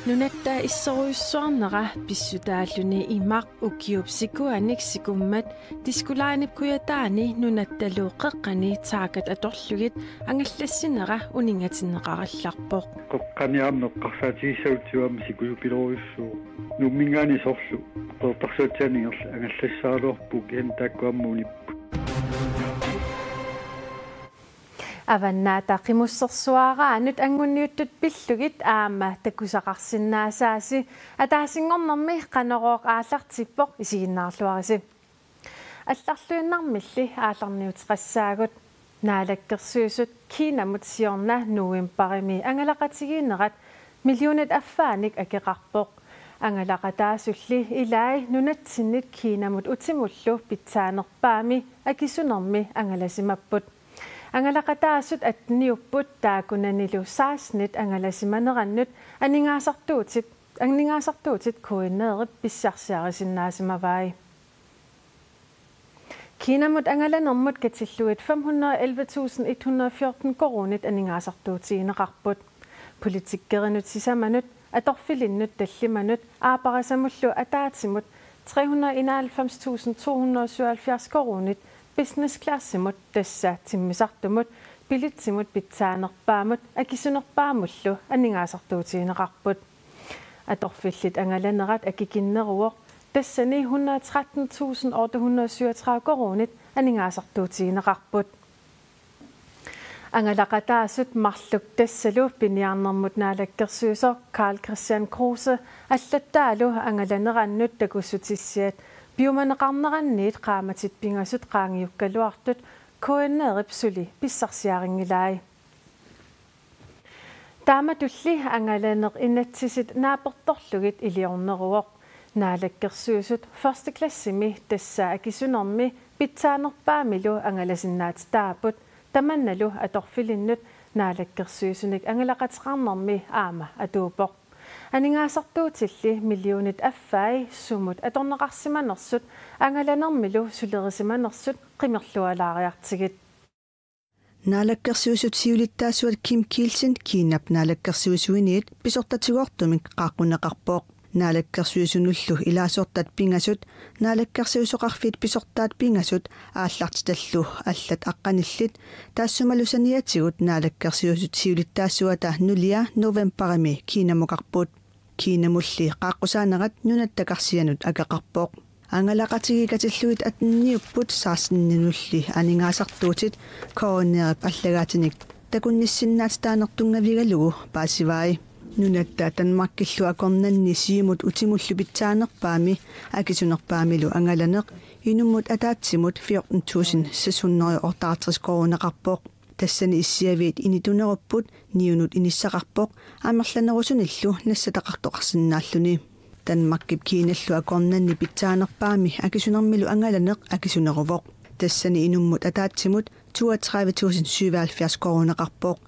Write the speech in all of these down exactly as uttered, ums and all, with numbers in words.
Nunatta issorujussuarnera pissutaalluni imaq ukiup sikuanik sikummat Disko Linep Kujataani nunattalu qeqqani taakat atorlugit angallassinera uningatinneqarallarpoq. Qeqqani aamma eqqarsaatigissagutsigu aamma sikusupiloorujussuuvoq. Nuumminngaanniit soorlu Qeqertarsuatsiaanut ingerl-, angallassaraluarpugut, kisianni taakku aamma unipput. Avannaata Qimussersuaraanut anngunniuttut pillugit aamma takusaqarsinnaasaasi. Ataasinngornermi Qanorooq aallartippoq, isiginnaarluarisi. Allarluinnarmilli aallarniuteqassaagut. Naalakkersuisut Kinamut siorna novembarimi angalaqatigiinnerat millionit affaanik akeqarpoq. Angalaqataasulli ilai nunatsinnit Kinamut utimullu pitsaanerpaami akisunermi angalasimapput. Angalaqataasut atteniupput, taakkunanilu sekstenit angalasimanerannut aningaasartuutit, aningaasartuutit K N R-ip pissarsiarisinnaasimavai. Kinamut angalanermut katillugit femhundrede elleve tusind et hundrede fjorten koruunit aningaasartuutigineqarput. Politikerinut sisamanut, atorfilinnut tallimanut, aapparisamullu ataatsimut trehundrede enoghalvfems tusind to hundrede syvoghalvfjerds koruunit business classimut, tassa timmisartumut, bilitsimut pitsaanerpaamut akisunerpaamullu aningaasartuutigineqarput. Atorfillit angalanerat akikinneruvoq, tassani hundrede tretten tusind otte hundrede syvogtredive koruunit aningaasartuutigineqarput. Angalaqataasut marluk tassalu piniarnermut naalakkersuisoq Karl-Kristian Kruse allattaalu angalanerannut takussutissiat piumaneqarneranniit qaammatit pingasut qaangiukkaluartut K N R-ip suli pissarsiarinngilai. Taamatulli angalaneq inatsisit naapertorlugit iliorneruvoq. Naalakkersuisut første klassimi, tassa akisunermi pitsaanerpaamilu, angalasinnaatitaapput, tamannalu atorfilinnut naalakkersuisunik angalaqateqarnermi aamma atuuppoq. Aningaasartuutilli millionit affai sumut atorneqarsimanersut angalanermilu sulerisimanersut qimerlualaariartigit. Naalakkersuisut siulittaasuat Kim Kielsen Kinap naalakkersuisuiniit pisortatigoortumik qaaqquneqarpoq. Naalakkersuisunullu ilaasortat pingasut, naalakkersuisoqarfiit pisortaat pingasut aallartitallu allat aqqanillit, taassumalu saniatigut naalakkersuisut siulittaasuata nulia novembarimi Kinamukarput. Kinamulli qaaqqusaanerat nunatta karsianut akeqarpoq. Angalaqatigiit katillugit atteniupput, seksteninulli aningaasartuutit K N R-ip allagaatinik takunnissinnaatitaaneq tunngavigalugu paasivai. Nunatta Danmarkillu akornanni siumut utimullu pitsaanerpaami akisunerpaamilu angalaneq inummut ataatsimut fjorten tusind seks hundrede og otteoghalvtreds koruuneqarpoq. Tassani issiaviit initunerupput, niunut inissaqarpoq, amerlanerusunillu nassataqartoqarsinnaalluni. Danmarkip Kinallu akornanni pitsaanerpaami akisunermilu angalaneq akisuneruvoq. Tassani inummut ataatsimut toogtredive tusind syvoghalvfjerds koruuneqarpoq.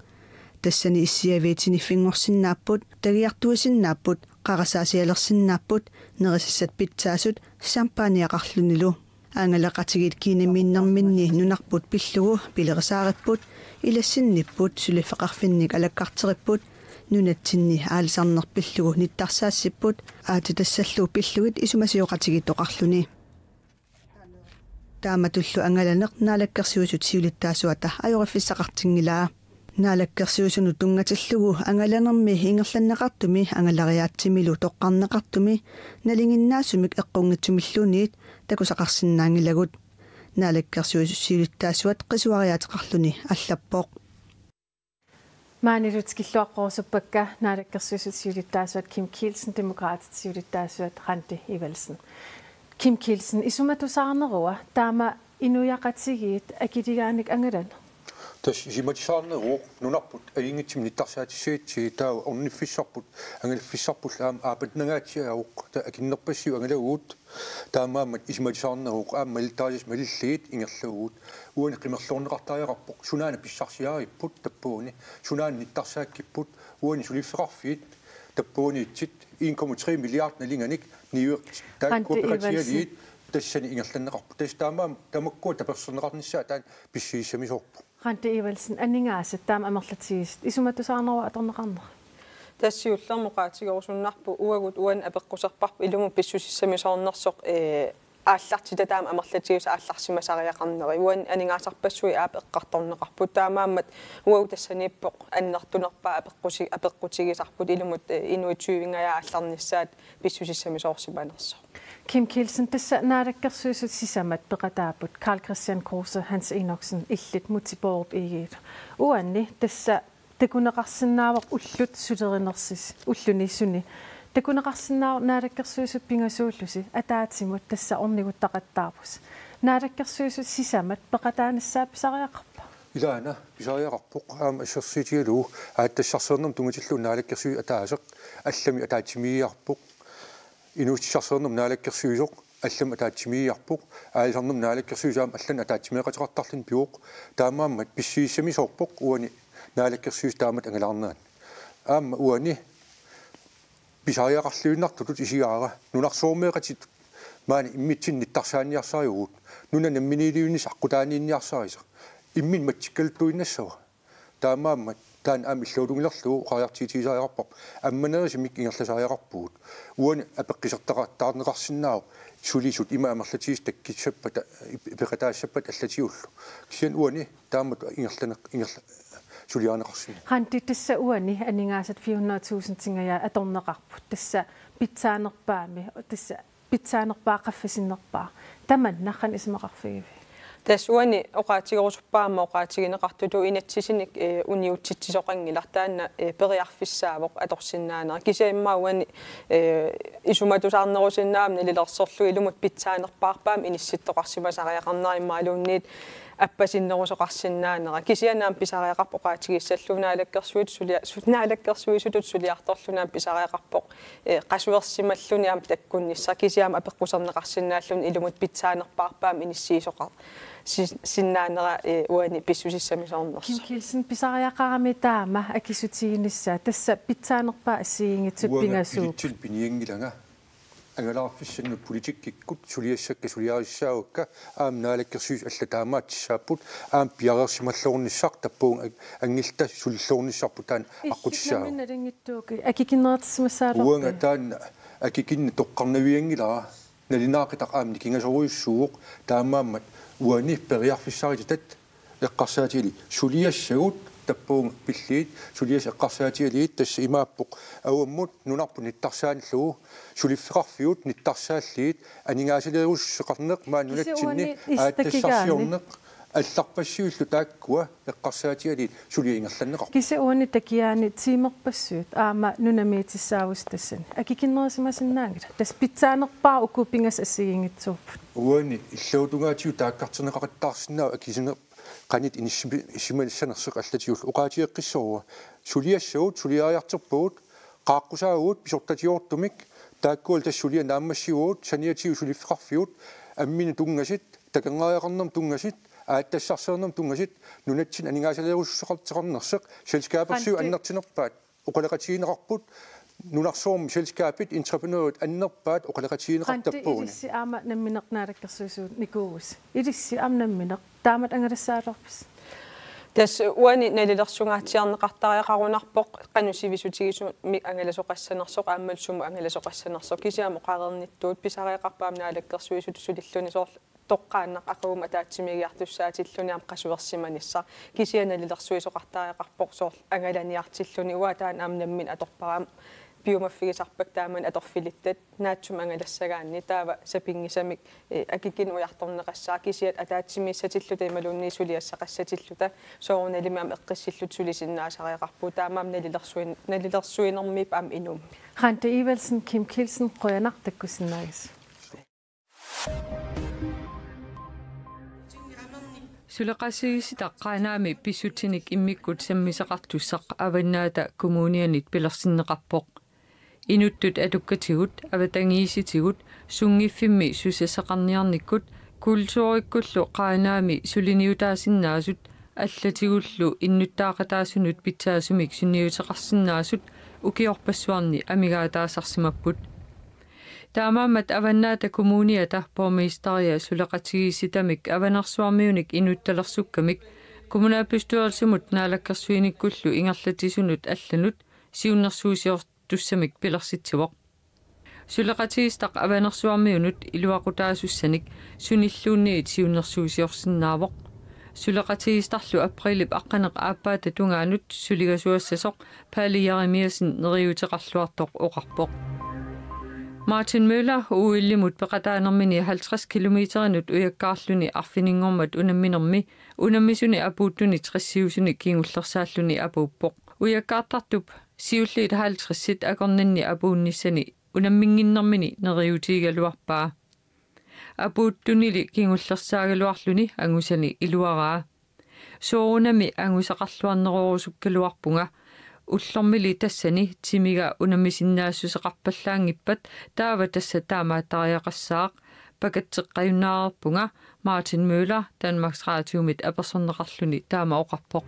Tassani issiaviit siniffinngorsinnaapput, tagiartuisinnaapput, qarasaasialersinnaapput, nerisassat pitsaasut, champagneqarlunilu. Angalaqatigiit Kinamiinnerminni nunarput pillugu pilerisaaripput, ilassinnipput, suliffeqarfinnik alakkarteripput, nunatsinni aalisarneq pillugu nittarsaassipput, aatsitassallu pillugit isumasioqatigiittoqarluni. Taamatullu angalaneq naalakkersuisut siulittaasuata ajoriffissaqartinngilaa. Naalakkersuisunut tunngatillugu angalanermi ingerlanneqartumi angalariaatsimilu toqqarneqartumi nalinginnaasumik eqqunngitsumilluunniit takusaqarsinnaanngilagut, naalakkersuisut siulittaasuat qisuariaateqarluni allappoq. Maanilu tikilluaqqorusuppakka naalakkersuisut siulittaasuat Kim Kielsen, Demokraatit siulittaasuat Randi Evaldsen. Kim Kielsen, isumatusaarnerua taama inuiaqatigiit akiligaanik angalaneq? Tassa isumatusaarneruvoq, nunarput ajunngitsumik nittarsaatissagatsigit taava orniffissarput angalaffissarpullu aamma aappannangaatsiaruk, taava akunnerpassiuk angalavugut. Taamaammat isumatusaarneruvoq, aamma malittarisassat malillugit ingerlavugut. Uani qimerloorneqartariaqarpoq, sunaana pissarsiaripput tappavani, sunaana nittarsaakkipput, uani suliffeqarfiit tappavaniitsit en komma tre milliard nalinganik niuertit, taakkua Randi Evaldsen, peqatigalugit tassani ingerlanneqarput. Tassa taamaammat tamakkua tapersersorneqarnissaat taanna pissusissamisoorpoq. Qanti Ivalsen, aningaasat taama amerlatigisut isumatusaarneruvoq atorneqarnera? Tassa siullermik oqaatigerusunnarpoq uagut uani apeqquserparput ilumut pissusissamisoornersoq, ee, aallartitaq taama amerlatigisut aallarsimasariaqarneri. Uani aningaasarpassuit aap eqqartorneqarput. Taamaammat uagut tassaniippoq annertunerpaaq apeqqusi-, apeqqutigisarput ilumut, ee, inuit tyvingajat aallarnissaat pissusissamisoorsimanersoq. Kim Kielsen, tassa Naalakkersuisut sisamat peqataapput Karl-Kristian Kruse, Hans Enoksen, illit Múte Bourup Egede. Uani tassa takuneqarsinnaavoq ullut sulerinersis-, ulluni suni. Takuneqarsinnaavoq Naalakkersuisut pingasuullusi ataatsimut tassa orniguttaqattaarpusi. Naalakkersuisut sisamat peqataanissaat pisariaqarpa? Ilaana pisariaqarpoq, aamma assersuutigalugu aatsitassarsiornermut tunngatillugu Naalakkersuisut ataaseq allamik ataatsimiigiarpoq. Inuussutissarsiornermut Naalakkersuisoq allamik ataatsimiigiarpoq. Aalisarnermut Naalakkersuisoq aamma allanut ataatsimeeqateqartarluni pivoq. Taamaammat pissusissamisoorpoq uani Naalakkersuisut taamatut angalaarneranni. Aamma uani pisariaqarluinnartutut isigaara nunarsuarmioqatigiittut maani immitsinnut nittarsaanniarsarivugut. Nunap namminiilivinnissaq aqqutaaniinniarsarisaq. Imminut matsikkaluttuinnassava. Taamaammat taanna aamma illuatungilerlugu oqariartuutigisariaqarparput. Ammanerisumik ingerlasariaqarpugut. Uani apeqqusertaqattaarneqarsinnaavoq sulisut ima amerlatigisut takkissappat, peqataassappat allatigullu. Kisianni uani taamatut ingerlaneq-, ingerla-, suliarineqarsinnaavoq. Qanti, tassa uani aningaasat fire hundrede tusindinngajaat atorneqarput. Tassa pitsaanerpaamik, tassa pitsaanerpaaq qaffasinnerpaaq. Tamanna qanoq isumaqarfigiviuk? Tassa uani oqaatigerusuppara aamma oqaatigineqartutut inatsisinik, ee, uniutsitsisoqanngilaq, taanna, ee, periarfissaavoq atorsinnaanera. Kisianni immaqa uani, ee, isumatusaarnerusinnaammat nalilersorlugu ilumut pitsaanerpaarpaamik inissittoqarsimasariaqarnera imaluunniit appasinnerusoqarsinnaanera. Kisianni aamma pisariaqarpoq oqaatigissallugu Naalakkersuisut sulia-, su-, Naalakkersuisutut suliartorluni aamma pisariaqarpoq, ee, qasuersimalluni aamma takkunnissaq, kisianni aamma apeqquserneqarsinnaalluni ilumut pitsaanerpaarpaamik inissiisoqar-, si-, sinnaanera, ee, uani pissusissamisoornersoq. Kim Kielsen, pisariaqarami taama akisutiginissaa, tassa pitsaanerpaaq assigiinngitsut pingasuupput? Uanga ilitsinni pinianngilanga. Angalaarfissannut politikkikkut suliassakka suliarissaavakka, aamma Naalakkersuisut allat taamaattussaapput, aamma piareersimalluarnissaq tappavunga, ang-, anngilluta sulilluarnissarput taanna. Illit aqqutissaagut. Nammineq nalinngitsuukkit akikinnerutissimassagaluarpit? Uanga taanna akikinneq toqqarnavianngilara, nalunaaqutaq aamma nikingasorujussuuvoq, taamaammat uani periarfissarititat eqqarsaatigalugit suliassagut tappavunga pillugit, suliassat eqqarsaatigalugit, tassa imaappoq avammut nunarput nittarsaanillugu, suliffeqarfigut nittarsaallugit, aningaasaleerusussuseqarneq maani nunatsinni, kisianni uani aatsitassarsiorneq, allarpassuillu taakkua eqqarsaatigalugit suliaq ingerlanneqarpoq. Kisianni uani takigaanni tiimerpassuit aamma nunamiitissaavusi tassani. Akikinnerisimasinnaanngilaq. Tassa pitsaanerpaaq uku pingasut assigiinngitsuupput. Uani illuatungaatigut taakkarterneqaqattaarsinnaavoq akisiner-, qanoq inissimi-, inissisimanissanersoq allatigullu. Oqaatigeqqissaanga. Suliassagut, suliariartorpagut, qaaqqusaavugut pisortatigoortumik, taakkualu tassa suliaq naammassivugut, saniatigut suliffeqarfigut, amminut tunngasut, takornariaqarnermut tunngasut, aatsitassarsiornermut tunngasut, nunatsinni aningaasaleerusussuseqartoqarnersoq, selskabersuit annertunerpaat oqaloqatigineqarput, nunarsuarmi selskabit, entreprenørit annerpaat oqaloqatigineqarput. Qanti, tappavunga ilissi aamma nammineq Naalakkersuisut nikuuvusi? Ilissi aamma nammineq taamatut angalassagaluarpisi? Tassa uani nalilersungaatsiarneqartariaqarunarpoq qanoq sivisutigisumik angalasoqassanersoq aammalu sumut angalasoqassanersoq, kisianni oqareernittuut pisariaqarpoq aamma Naalakkersuisut sulilluni soorlu toqqaannaq aqagumut ataatsimiigiartussaatilluni aamma qasuersimanissaq. Kisianni nalilersuisoqartariaqarpoq soorlu angalaniartilluni, uanga taanna aamma nammineq atorpara, aamma piumaffigisarpakka taamani atorfilittat naatsumik angalassagaanni, taava sapinngisamik, eh, akikinneq ujartorneqassaaq, kisianni ataatsimiissatilluta imaluunniit suliassaqassatilluta soorunalimi aamma eqqissilluta sulisinnaasariaqarpugut, taamaammat nalilersuin-, nalilersuinermiippoq aamma inummik. Randi Evaldsen, Kim Kielsen, qujanaq takkussinnaagassi. Suleqatigiissitaq Qaanaami pissutsinik immikkut sammisaqartussaq Avannaata Kommunianit pilersinneqarpoq. Inuttut atukkatigut, avatangiisitigut, sunngiffimmi susassaqarniarnikkut, kulturikkullu Qaanaami suliniutaasinnaasut, allatigullu innuttaaqataasunut pitsaasumik sunniuteqarsinnaasut ukiorpassuarni amigaataasarsimapput. Taamaammat Avannaata Kommuniata borgmesteria suleqatigiissitamik Avanersuarmiunik inuttalersukkamik Kommunalbestyrelsimut naalakkersuinikkullu ingerlatisunut allanut siunnersuisiortussamik pilersitsivoq. Suleqatigiissitaq Avanersuarmiunut iluaqutaasussanik sunilluunniit siunnersuisiorsinnaavoq. Suleqatigiissitarlu apriilip aqqaneq-aappaata tungaanut suligasuassasoq Paali Jeremiassen neriuuteqarluartoq oqarpoq. Martin Møller O L-imut peqataanermini halvtreds kilometerinut ujakkaarluni arfininngormat unamminermi unammisuni apuuttuni tressiusuni kingullersaalluni apuuppoq. Ujakkaartartup siulliit halvtredsit akornanni apuunnissani unamminnginnermini neriuutigigaluarpaa. Apuuttunili kingullersaagaluarluni angusani iluaraa. Soorunami angusaqarluarnerorusukkaluarpunga. Ullormili tassani timiga unammisinnaassuseqarpallaanngippat taava tassa taamaattariaqassaaq. Pakatseqqajunnaareerpunga, Martin Møller Danmarks Radiomit apersorneqarluni taama oqarpoq.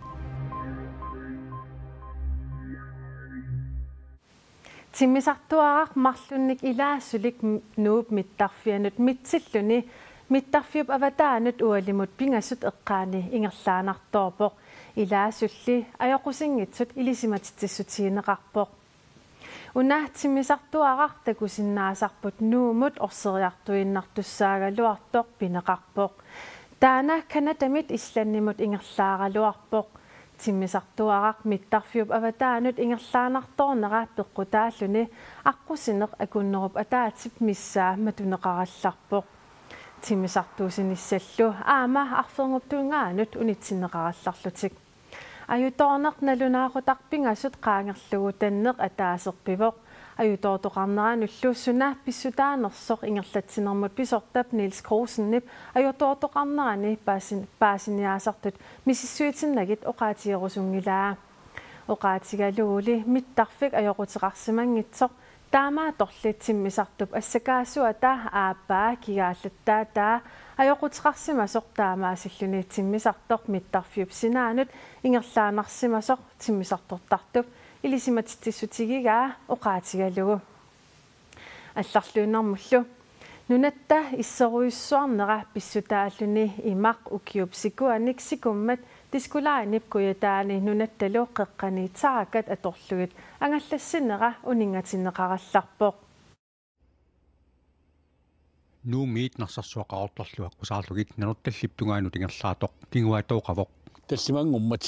Timmisartuaraq marlunnik ilaasulik m-, Nuup mittarfianut mitsilluni mittarfiup avataanut ualimut pingasut eqqaani ingerlaannartoorpoq. Ilaasulli ajoqusinngitsut ilisimatitsissutigineqarpoq. Una timmisartuaraq takusinnaasarput Nuummut orseriartuinnartussaagaluartoq pineqarpoq. Taanna Canadamit Islandimut ingerlaaraluarpoq. Timmisartuaraq mittarfiup avataanut ingerlaannartoornera peqqutaalluni aqqusineq akunnerup ataatsip missaa matuneqarallarpoq. Timmisartuussinissallu aamma arferngup tungaanut unitsinneqarallarlutik. Ajutoorneq nalunaaqutaq pingasut qaangerlugu tanneq ataaseq pivoq. Ajutoortoqarneranullu suna pissutaanersoq ingerlatsinermut pisortap Niels Kreusenip ajutoortoqarnerani paasin-, paasiniaasartut misissuitinnagit oqaatigerusunngilaa. Oqaatigaluguli mittarfik ajoquteqarsimanngitsoq, taamaattorli timmisartup assakaasuata aappaa kigaallattaataa ajoquteqarsimasoq taamaasilluni timmisartoq mittarfiup sinaanut ingerlaannarsimasoq timmisartortartup ilisimatitsissutigigaa oqaatigalugu. Allarluinnarmullu. Nunatta isserujussuarnera pissutaalluni imaq ukiup sikuanik sikummat Disko Linep Kujataani nunattalu qeqqani taakat atorlugit angallassinera uninngatinneqarallarpoq. Nuummiit Narsarsuaq Qaqortorlu aqqusaarlugit Nanortallip tungaanut ingerlaartoq kinguaattooqavoq. Tallimanngormat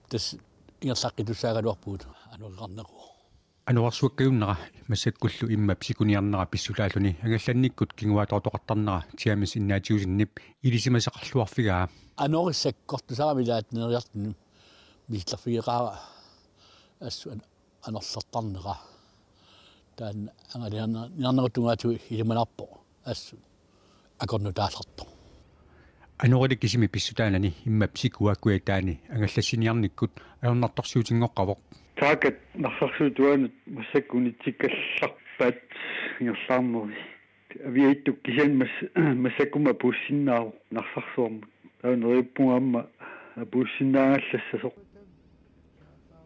tassa ingerlaqqittussaagaluarpugut anoreqarneqarpoq. Anorersuakkajunnera massakkullu immap sikuniarnera pissutaalluni angallannikkut kinguaattoortoqartarnera James Ignatiussenip ilisimasoqarluarfigaa. Anorissakkortusarami ilaat neriartunut misillerfigeqaara assut an-, anorlertarnera. Taanna angalaarne-, niarnerup tungaatigut ilimanarpoq assut akornutaallartoq. Anorersuarmi pissutaanani immap sikua Kujataani angallassiniarnikkut ajornartorsiutinngoqqavoq. Taakat Narsarsuup tungaanut massakkut unitsikkallarpaat ingerlaarneri. Aviaattoq kisianni mas-, massakkummi apuussinnaavoq Narsarsuarmut. Taava neriuppunga aamma apuussinnaagallassaasoq.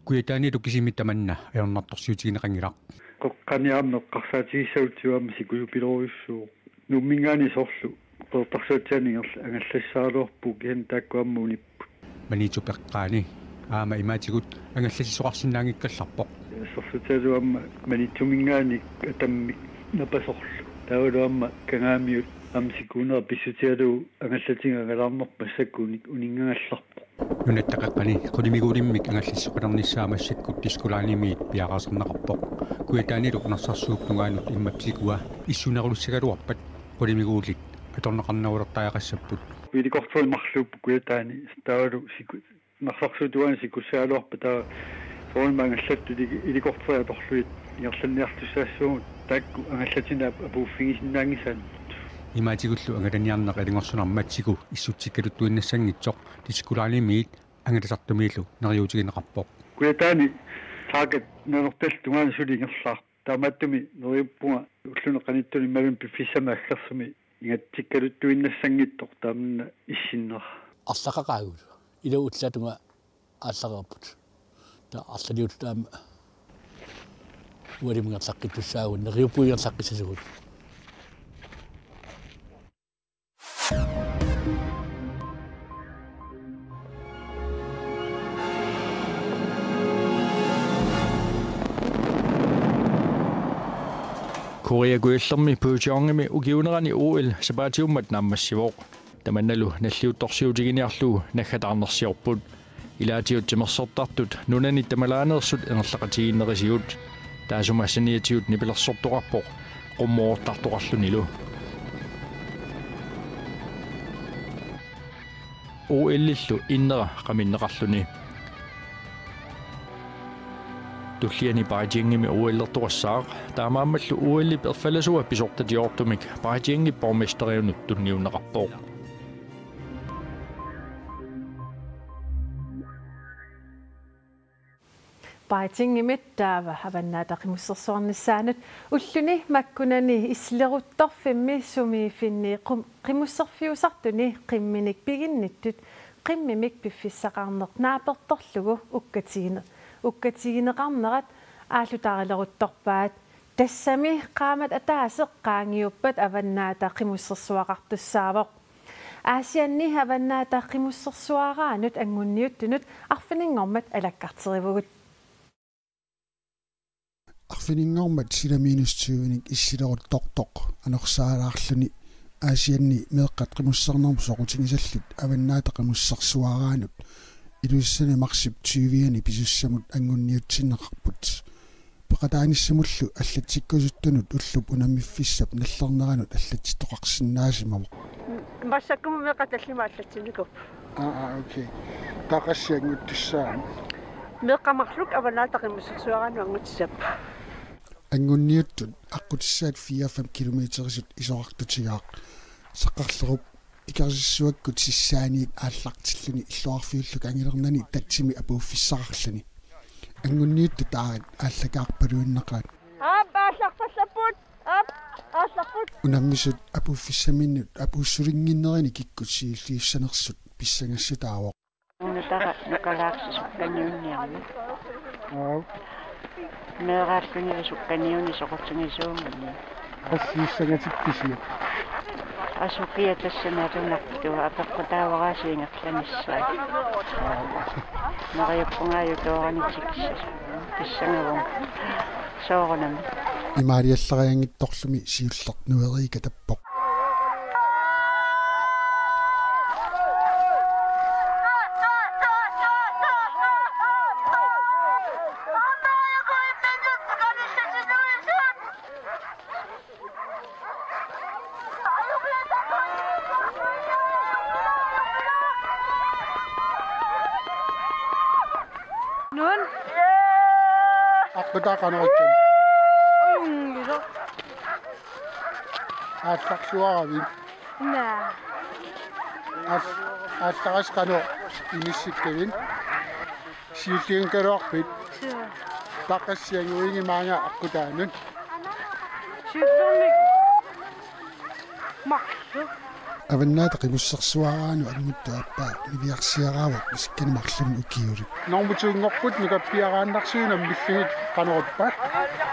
Kujataanilu kisimi tamanna ajornartorsiutigineqanngilaq. Qeqqani aamma eqqarsaatigissagutsigit aamma sikujupiloorujussuuvoq. Nuumminngaanniit soorlu Qeqertarsuatsiaani ingerl-, angallassaagaluarpugut kisianni taakku aamma unipput. Maniitsup eqqaani aamma imaatigut angallassisoqarsinnaanngikkallarpoq. Assersuutigalugu aamma Maniitsuminngaanniit Atammik napasorlu. Taavalu aamma Kangaamiut aamma sikuunera pissutigalugu angallatiga angalaarnerput massakkut uni-, uninngagallarpoq. Nunatta qeqqani qulimiguulimmik angallasseqalernissaa massakkut Disko Linemiit piareersarneqarpoq. Kujataanilu Narsarsuup tungaanut immap sikua issunerussagaluarpat qulimiguulit atorneqarnerulertariaqassapput. Helikopteri marluupput Kujataani taavalu siku-, Narsarsuup tungaanut sikussagaluarpat taava soorunami angallattut helikopteri atorlugit ingerlanniartussaassavagut taakku angallatinik apuuffigisinnaanngisaannut. Imaatigullu angalaniarneq ilungersunarmat siku issutsikkaluttuinnassanngitsoq Disko Linemiit angalasartumiillu neriuutigineqarpoq. Kujataani taakat Nanortallip tungaanut suli ingerlaartoq. Taamaattumik neriuppunga ulluni qanittumi imaluunniit piffissami aggersumi ingatsikkaluttuinnassanngitsoq tamanna issinnera. Arlaqaqaagut. Ilaa ullatunga aallareerput. Taava arlaliutut aamma ualimut ingerlaqqittussaavugut, neriuppunga ingerlaqqissasugut. Korea Kujallermi Pyeongchangimi ukiuunerani O L sapaatiummat naammassivoq. Tamannalu nalliuttorsiutiginiarlugu naggataarnersiorput. Ilaatigut timersortartut nunanit tamalaaneersut ingerlaqatigiinnerisigut. Taassuma saniatigut nipilersortoqarpoq qummoortartoqarlunilu. O L-illu innera qaminneqarluni. Tulliani Beijingimi O L-ertoqassaaq, taamaammallu O L-ip erfalasua pisortatigoortumik Beijingip borgmesteriunut tunniunneqarpoq. Beijingimi taava Avannaata Qimussersuarnissaanut ulluni makkunani issileruttorfimmi sumiiffinni qum-, qimusserfiusartuni qimminik piginnittut qimmimik piffissaqarneq naapertorlugu ukkatigine-, ukkatigineqarnerat aallutaarileruttorpaat. Tassami qaammat ataaseq qaangiuppat Avannaata Qimussersuaqartussaavoq. Aasianni Avannaata Qimussersuaraanut anngunniuttunut arfininngormat alakkarterivugut. Arfininngormat sila minus tyvenik issileruttortoq anorsaalaarluni Aasianni meeqqat qimussernermut soqutigisallit Avannaata Qimussersuaraanut Ilulissani marsip tyviani pisussamut anngunniutsinneqarput. Peqataanissamullu allatsikkusuttunut ullup unammiffissap nallerneranut allatsittoqarsinnaasimavoq. Massakkumut meeqqat tallimat allatsinnikuupput. Aa, aa, okay. Taava qassit annguttussaat? Meeqqat marluk Avannaata Qimussersuaraanut anngutissappat. Anngunniuttut aqqutissaat fire-fem kilometerisut isorartutigaaq. Saqqarlerup Ikersissuakkut sissaaniit aallartilluni illoqarfiullu kangilernani tatsimi apuuffissaqarluni. Anngunniuttut taarit aallakaarpaluinnaqaat. Aap, aallarpallapput. Aap, aallarput. Unammisut apuuffissaminnut apuussulinnginnerini kikkut siulliussanersut pissangassutaavoq. Nutara nukalaarsi sukkaniunniarmat. Aap. Meeraalluni sukkaniuni soqutigisuugami. Qassit issangatippisiuk? Asukiaq tassani atunartua apeqqutaavara aasiit ingerlanissaat. Aap. Neriuppunga ajutoorani tikissasut. Pissangavunga. Soorunami. Imaaliallarianngitsorlumi siulleq nueriikatappoq. Nun. Aqqutaa qanoq ittunik? Ujunngilaq. Aallarsuaravit? Naa. Aal-, aallarisi qanoq inissikkavit? Siulliunngikkaluarpit? Suu. Taava qassit anguigit maanga aqqutaanut? Siullermik marluk. Avannaata Qimussersuaraanut annguttoq aappaa niviarsiaraavoq isikkani marlunnik ukiulik. Normu to-nngorput nukappiaraannarsuit unammillugit qanoq ippa?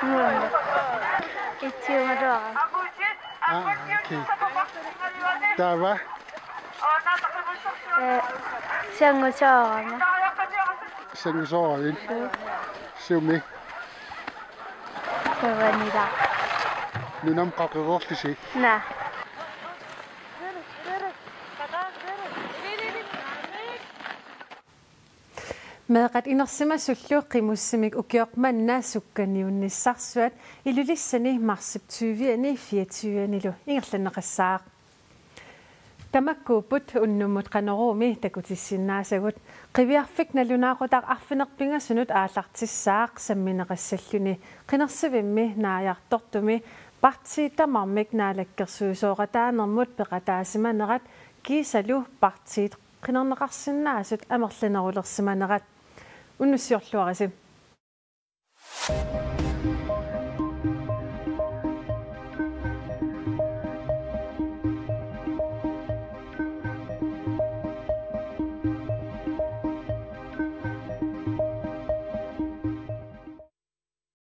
Nuanneq. Itsiumaluara. Aa, okay. Taava? Ee, sanngusoorama. Sanngusooravit? Suu. Sumi? Tavanila. Nunamut qaqeroorlusi? Naa. Meeqqat inersimasullu qimussimik ukioq manna sukkaniunnissarsuat Ilulissani marsip tyviani fireogtyvianilu ingerlanneqassaaq. Tamakkuupput unnummut Qanoruumi takutissinnaasagut. Qiviarfik nalunaaqutaq arfineq-pingasunut aallartissaaq sammineqassalluni qinersivimmi naajartortumi partiit tamarmik naalakkersuisooqataanermut peqataasimanerat kiisalu partiit qinerneqarsinnaasut amerlanerulersimanerat. Unnussiorluarisi.